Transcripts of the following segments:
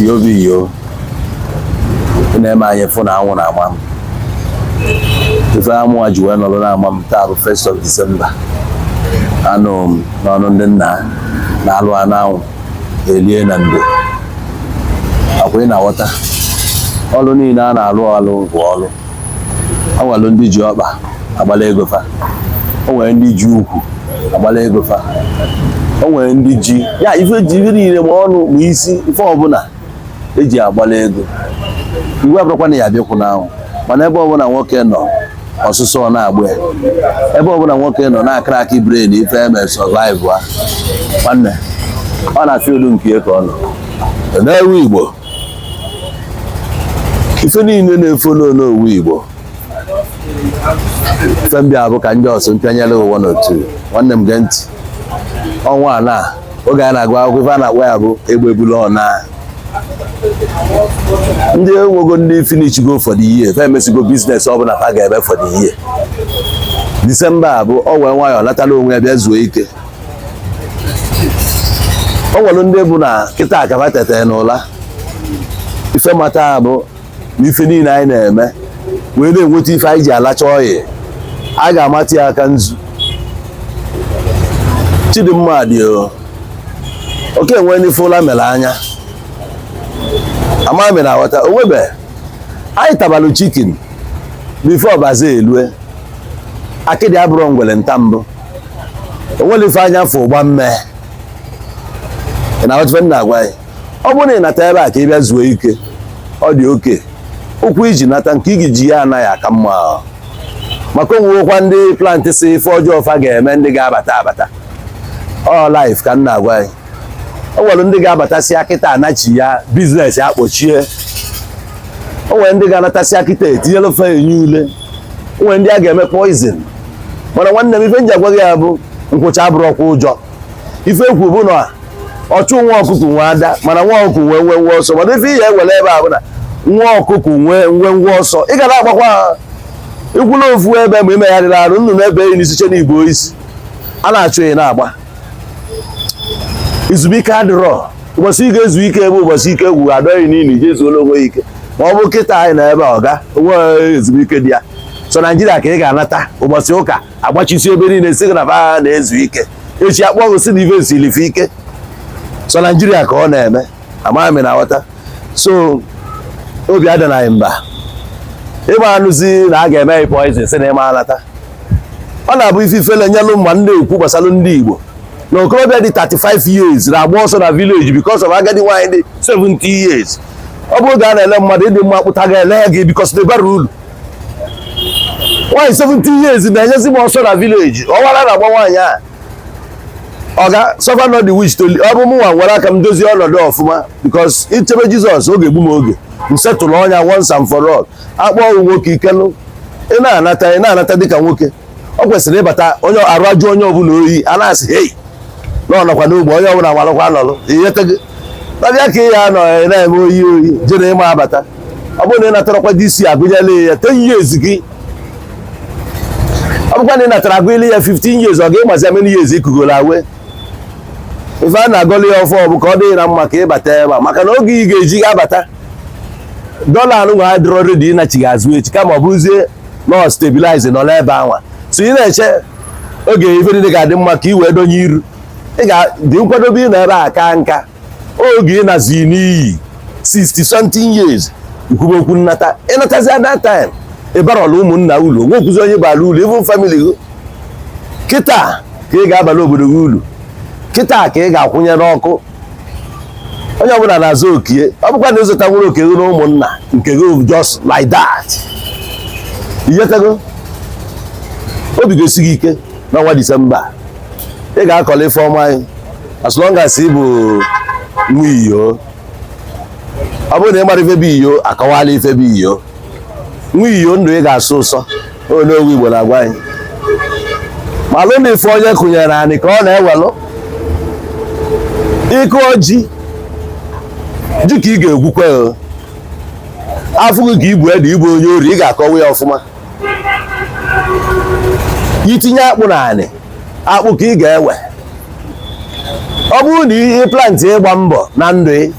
Iyo bụ iyo ị na-eme anyị fụ na anwụ na-ama m. Ife amụwa ji wee nọrọ na-ama m taa bụ 1st of December. Anụ m n'ọnụ ndị nna na-alụ anụ anwụ elie na ndo akwa. Ị na-aghọta, ọrụ niile a na-alụ ọlụ bụ ọlụ. O nwere ndị ji ọkpa agbala ego fa, o nwere ndị ji ukwu agbala ego fa, o nwere ndị ji ya ife ji ife niile, ma ọnụ ma isi, ife ọbụla eji agbala ego. Iwu abụrụkwa na ya abịakwu n'anwụ, mana ebe ọbụla nwoke nọ, ọsụsọ ọ na-agba ya. Ebe ọbụla nwoke nọ na-akara aka brain, ife eme survive a, nwanne, ọ na field nke ya ka ọ nọ n'ewu Igbo. Ife niile na-efolo n'owu Igbo, ife mbịa bụ ka ndị ọsọ mpịanyere ụwa n'otu. Nwanne m, gee ntị. Ọnwa a na oge a na-agụ akwụkwọ, ife a na-akpọ ya bụ egbe bulu ọna. Ndị enwego ndị finish go for the year, fa emesigo business ọbụla fa ga-eme for the year. December bụ ọ wee nwayọọ natala onwe ya, bịa zuo ike. O nwere ndị bụ na kịta akafa tete n'ụla. Ife mata bụ na ife niile anyị na-eme wee na-enweta ife anyị ji alacha ọyị, a ga-amata ya aka nzu. Chidimma dị o oke enwe n'ife ụla mere anya ama mere aghọta onwebe. Anyị tabalụ chicken before baza elue. Akịdị abụrụ ngwere nta mbụ. Onwere ife anya fụ ụgba mme. Ị na-aghọta ife m na-agwa anyị? Ọ bụrụ na ị nata ebe a ka ị bịa zuo ike, ọ dị oke ụkwụ iji nata nke igi ji ya anaghị aka mma, maka onwewekwa ndị plant si ife ọjọọ fa ga-eme. Ndị ga-abata abata ọ life ka m na-agwa anyị. O nwere ndị ga-abatasị akịta anachi ya business ya kpochie. O nwere ndị ga-anatasị akịta etinyela fe enye ule. O nwere ndị a ga-eme poison. Mana nwanne m, ife nji agwa gị ya bụ nkwụcha abụrọkwa ụjọ. Ife ekwu bụ na ọchụ nwa ọkụkọ nwe ada, mana nwa ọkụkọ nwee nwe nwe ọsọ. Mana ife ihe ewere ebe a bụ na nwa ọkụkọ nwee nwe nwe ọsọ, ị ga na-agbakwa ha ikwula ofu ebe ma imegharịrị arụ. Nnụnụ ebe enyi n'isi che n'igbo isi a na-achụ ị na-agba. Ezumike adịrọ. Ụbọchị ị ga-ezu ike ebe ụbọchị ike egwu adọghị niile ije zuola onwe ya ike. Ma ọ bụ kịta anyị na ebe ọga onwe ezumike dị ya so Naijiria ka ị ga-anata ụbọchị ụka agbachisi ebe niile, si gị na ba na-ezu ike. Echi akpọ gị si na ife silife ike. So Naijiria ka ọ na-eme. Amaghị m na aghọta. So obi adịnaghị mba. Ịgba anụzi na a ga-eme poison si na ịma anata. Ọ na-abụ ife ifele nyelụ mma ndị ekwu gbasara ndị Igbo na okorobịa dị 35 years na-agba ọsọ na village because of agadi nwaanyị dị 70 years. Ọ bụrụ ga a na-ele mmadụ ịdị mma kpụta ga-ele gị because na bara uru. Nwaanyị 70 years na-enyezi m ọsọ na village. Ọwara na-agba nwaanyị a. Ọga suffer not the witch to live. Ọ bụ mụnwa nwere aka m dozie ọnọdụ ọfụma because ichebe Jizọs oge egbu m oge m setụlụ ọnya once and for all. Akpọ ọgwụ nwoke ikelụ, ị na-anata, ị na-anata dịka nwoke. Ọ kwesịrị ịbata onye arụ ajụ onye ọbụla oyi a na-asị hei na ọ nọkwa n'ugbo. Onye ọbụla malụkwa nọlụ ihetego nabịa ka ị ya nọ, ị na-eme oyi oyi jere ịma abata. Ọ bụrụ na ị natarakwa disi, agụnyela ya 10 years gị. Ọ bụkwa na ị natara agụ ya 15 years, ọ ga-ịmazi many years ikugoro awe. Ife a na-agọli ya ọfọ bụ ka ọ dịghị na mma ka ịbata ebe a, maka na oge ị ga-eji ga-abata dọla anụ nwa adịrọ ready ịnachighị azụ echi, kama ọ bụrụzie nọ stabilize nọ n'ebe anwa. So ị na-eche oge ife niile ga-adị mma ka ị wee donye iru. Ị ga-dị nkwadobe. Ị nọ ebe a ka nka oge ị nazi n'iyi 60 something years, ikwube okwu nnata. Ịnatazi at that time, ị barọla ụmụnna ulu nwekwuzi onye bara ulu, even family gị. Kịta ka ị ga-abala obodo gị ulu. Kịta ka ị ga-akwụnye n'ọkụ. Onye ọbụla na-azụ okie. Ọ bụkwa na ịzụta nwere oke gị na ụmụnna nke gị, just like that. Iyetego obi gosi gị ike n'ọnwa Disemba, ị ga-akọla ife ọma anyị as long as ị bụ nwa iyo. Ọ bụrụ na ị mara ife bụ iyo, akọwala ife bụ iyo. Nwa iyo, ndụ ị ga-asụ ụsọ. Onowu Igbo na-agwa anyị malụ na ife onye kụnyere anyị ka ọ na-ewelụ. Ịkụọ ji, ji ka ị ga-egwukwe o. Afụ gị ka ibu ede, ibu onye ori, ị ga-akọwa ya ọfụma. Itinye akpụ na anị, akpụ ka ị ga-ewe. Ọ bụrụ na ihe plant ịgba mbọ na ndụ ị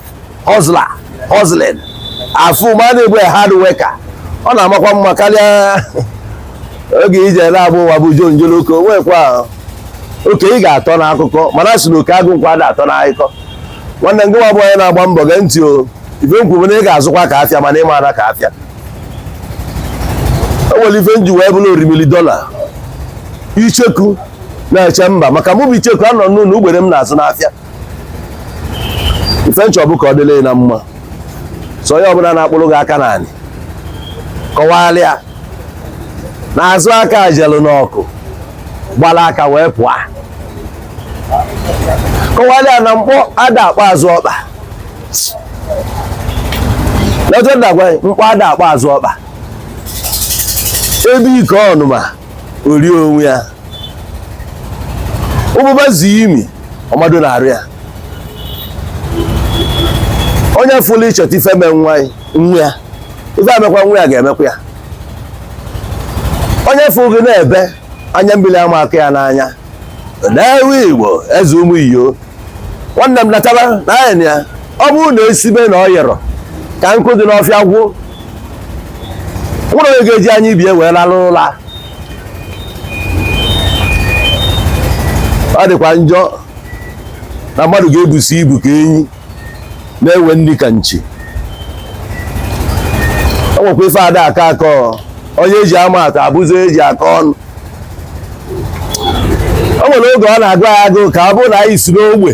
hustler. Hustling afụ ma a na-ebu hard worker, ọ na-amakwa mma karịa oge ije na-abụ ụwa bụ jonjoloko. Nwekwa oke ị ga-atọ n'akụkọ, mana sị na oke agụ nkwa ada atọ n'akụkọ. Nwanne, ngị nwa bụ onye na-agba mbọ, gee ntị o. Ife nkwu bụ na ị ga-azụkwa ka afịa, mana ịma ana ka afịa. O nwere ife nji wee bụrụ orimili dọla icheku na-eche mba, maka mụ bụ icheku anọ n'ụlọ ugbere m na-azụ n'afịa. Ife nchọ bụ ka ọ dịla na mma. So onye ọbụla na-akpụrụ gị aka n'anị, kọwalịa n'azụ aka jelụ n'ọkụ gbara aka wee pụọ. Kọwalịa na mkpọ ada akpọ azụ ọkpa. Lọtọ ndagwa mkpọ ada akpọ azụ ọkpa. Ebe ike ọnụma orie onwe ya, ụbụba zie imi ọmado na-arụ ya. Onye fụlụ ịchọta ife mee nwa nwa ya, ife amekwa nwa ya ga-emekwa ya. Onye fụ gị na-ebe anya mmiri ama aka ya n'anya na-ewe Igbo eze ụmụ iyo. Nwanne m, nataba n'anya ya. Ọ bụrụ na esibe na ọ yọrọ ka nkụ dị n'ọfịa gwụ, nwere onye ga-eji anya ibie wee lalụ ụla. Ọ dịkwa njọ na mmadụ ga-ebusi ibu ka enyi na-ewe nri ka nchi. O nwekwa ife ada akọ akọ, onye eji ama atụ abụzi eji akọ ọnụ. O nwere oge ọ na-agụ ya agụụ ka ọ bụrụ na anyị si n'ogbe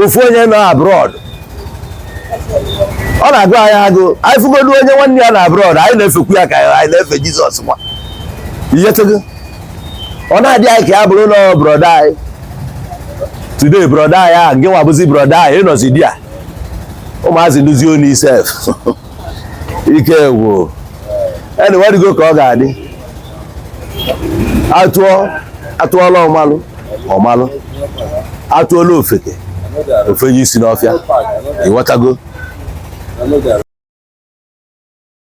ofu onye nọ abroad, ọ na-agụ anyị agụụ. Anyị fụgodu onye nwanne ya na abroad, anyị na-efekwu ya ka anyị na-efe Jizọs. Nwa ihetego, ọ na-adị anyị ka ya bụrụ na brother anyị today, brother anyị a, nke nwa bụzi brother anyị ịnọzi di a ụmụazị nduzi oni sef ike gwụ. Anyway, dịgo ka ọ ga-adị, atụọ atụọla ọmalụ ọmalụ, atụọla ofeke ofenye isi n'ọfịa. Ịghọtago?